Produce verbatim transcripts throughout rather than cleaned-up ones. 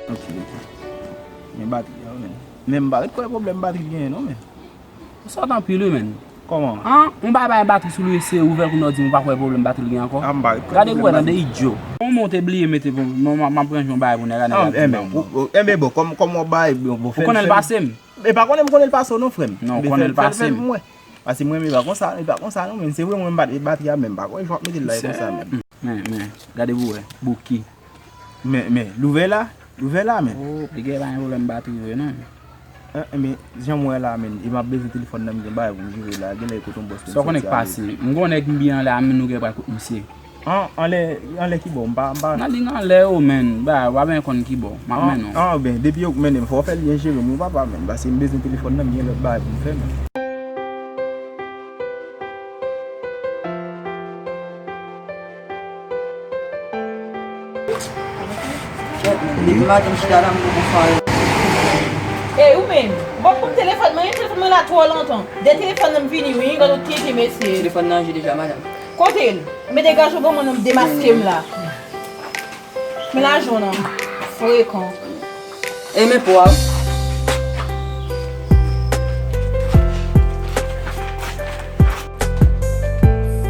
Ok, ok. Men batri a, men. Men m pa ret kwè pwoblèm batri l genyen, non, men. Ou sòt anpil, wi, men. Kòman? An, yon bagay batri sou li, se ouvè l kounye a, w di m ou pa kwè pwoblèm batri l gen ankò? A, m pa ret kwè. Gade pou wè nan de idyo. Yon mwen te bliye mete pou, non, m ap ranje yon bagay pou nèg la, nèg la di m pa bon. Enben, bon, kòm, kòm w ap bay, bon, bon, fè l, fè l. Ou konnen l pase m? E pa konnen m konnen l pase w non, frè m. Non, ou konnen l pase m. Paske mwen, e pa konsa, e pa konsa non, men se vre mwen m pa t, e batri a menm, m pa kwè jan w ap mete l la, e konsa menm. Men, men, gade pou wè, Bouki. Men, men, louvè la, louvè la, men. Oh, piga pa gen pwoblèm batri vre non. Eh, men, jan m wè la, men, e m ap bezwen telefòn nan, m gen bagay pou m jere la, genlè e kote yon bòs pou m soti ale. Sa w konnen k pase? M gen yon nèg m byen anlè a, men nou gen pral kout misye. An, anlè, anlè ki bò? M pa, m pa. Nan liy anlè yo, men. Ba, w ap konn ki bò. M ap mennen w. An, ben, depi yo mennen m, fò w fè l byen jere m, wi, papa, men. Paske m bezwen telefòn nan, m gen lòt bagay pou m fè, men. Depi maten m chita la, m poko fè anyen. Ey, ou menm, bon, pou m telefòn mwen, telefòn mwen la twò lontan. De telefòn nan m vini, wi, gade w T V, mesye. Telefòn nan anje deja, madanm. Kote l? Men degaje w, ban mwen non, m demaske m la. Men lajan w nan. Frekan. E men po a.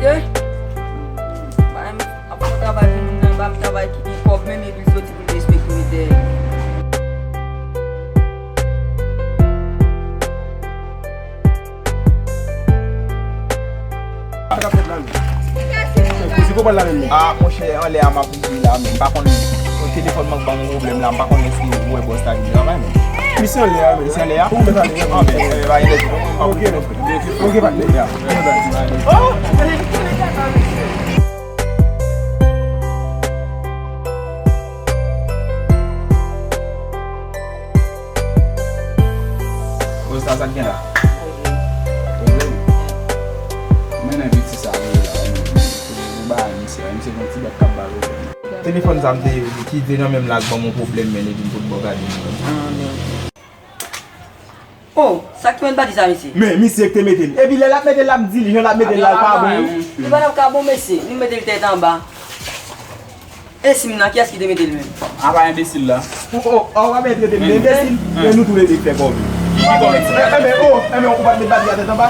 Ye. Ba m ap fè travay pou moun nan, ba m travay ki gen kòb menm epi l soti pou l respekte mete. Sa k ap fèt la menm? Kousi, kòman l la menm? A, monchè, anlè a m ap rive la, men m pa konn, yon telefòn mwen ban m yon pwoblèm la, m pa konn èske ou wè bòs la vin travay, men. Misye anlè a, men. Misye anlè a? Pou mèt ale, an, men, e, pa gen lè. Ok, ok, patnè. Ya. Oh! Bòs la, sa k gen la? Pwoblèm? Mennen piti sa vre la, ou ba misye, misye gon ti bèt k ap ba l pwoblèm. Telefòn sa m te, ki te nan men m la, k ban m yon pwoblèm, men epi m pot bò gade m. Oh, sa k mèt pati sa, mesye? Men misye k te mete l. Epi lè l ap mete l, l ap di l, jan l ap mete l la, l pa bon. Li pa t ap ka bon, mesye. Li mete l tèt anba. E sim nan, kiyès ki te mete l menm? Apa enbesil la. Ou, ou, ou pa byen trete m de enbesil, men nou toulede k fè kòve. Enben, o, enben, ou pa t met batri a tèt anba?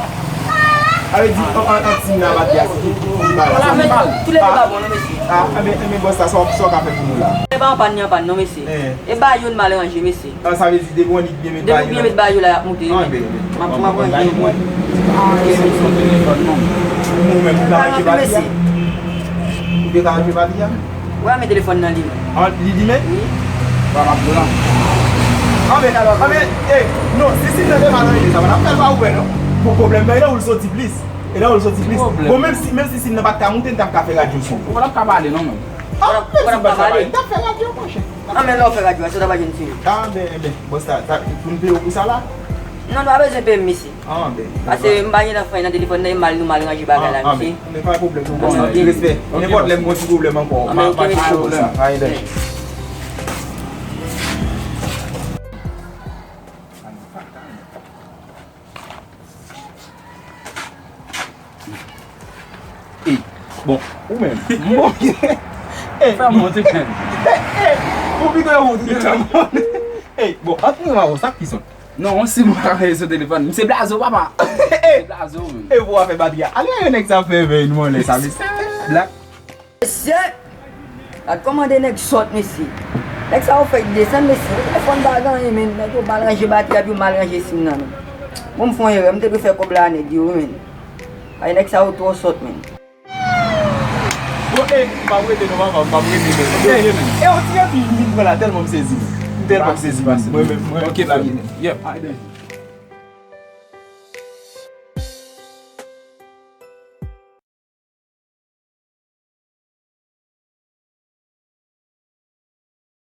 Sa vle di, an, an, an sim nan batri a, se ki, ki bagay la. Men toulede pa bon non, mesye. A, enben, enben, bòs la, sa w, sa w ka fè pou nou la? E pa anpàn, li anpàn non, mesye. E ba yo n mal ranje, mesye. A, sa vle di depi w annik byen met bagay yo la. Depi w byen met bagay yo la, y ap moute. A, enben, enben. M ap, m ap ranje yo pou ou. A, se yon telefòn non. Ou menm, ou ka ranje batri a? Ou te ka ranje batri a? Ou wè men telefòn nan li menm. A, li, li menm? Wi. Ba m ap di w la. A, men, a, men, e, non, si sim nan te pa nan eta sa, pa t ap fè l pa ouvè non. Bon, pwoblèm nan, e la w l soti plis. E la w l soti plis. Bon, menm si, menm si sim nan pa t ka moute, n t ap ka fè radyo sou. Ou pa t ap ka pale non, menm. A, menm si m pa t ka pale, n t ap fè radyo, monchè. A, men lè w fè radyo a, se w ta pa jwenn fini. A, ben, ben, bòs la, sa, pou n peye w pou sa la? Non, nou pa bezwen peye m, mesye. A, ben. Paske m pa gen tan fè nan telefòn nan, e mal nou mal ranje bagay la, mesye. A, men pa pwoblèm, non, bòs la. Respè. Nenpòt lè m gon ti pwoblèm ankò, m a, m a di w sa. A, e dèyè. Ey, bon, ou menm. Bon, ey, fè m monte kèm. Ey, ou pito yo monte kèm. Ey, bon, ant mwen avè w, sa k pi sòt? Non, yon sim pa rete sou telefòn. Misye blaze w, papa. Misye blaze w, menm. Ey, pou w fè batri a. Ale, nèg sa fè vèy nou anlè sa, mesye. Black. Mesye! Gad kòman de nèg sòt, mesye. Nèg sa yo fèk desann, mesye. Telefòn pa gen anyen, men. Nèg yo mal ranje batri a, epi yo mal ranje sim nan, men. Bon, m fè yon erè, m te dwe fè kòb la a nèg yo, wi, men. Ay, nèg sa yo twò sòt, men. Bon, e, m p ap rete non, papa, m p ap rete non. E, e, on ti epi m vin pran la, tèlman m sezi. M tèlman m sezi, mwen menm, mwen. Ok, frè. Yep.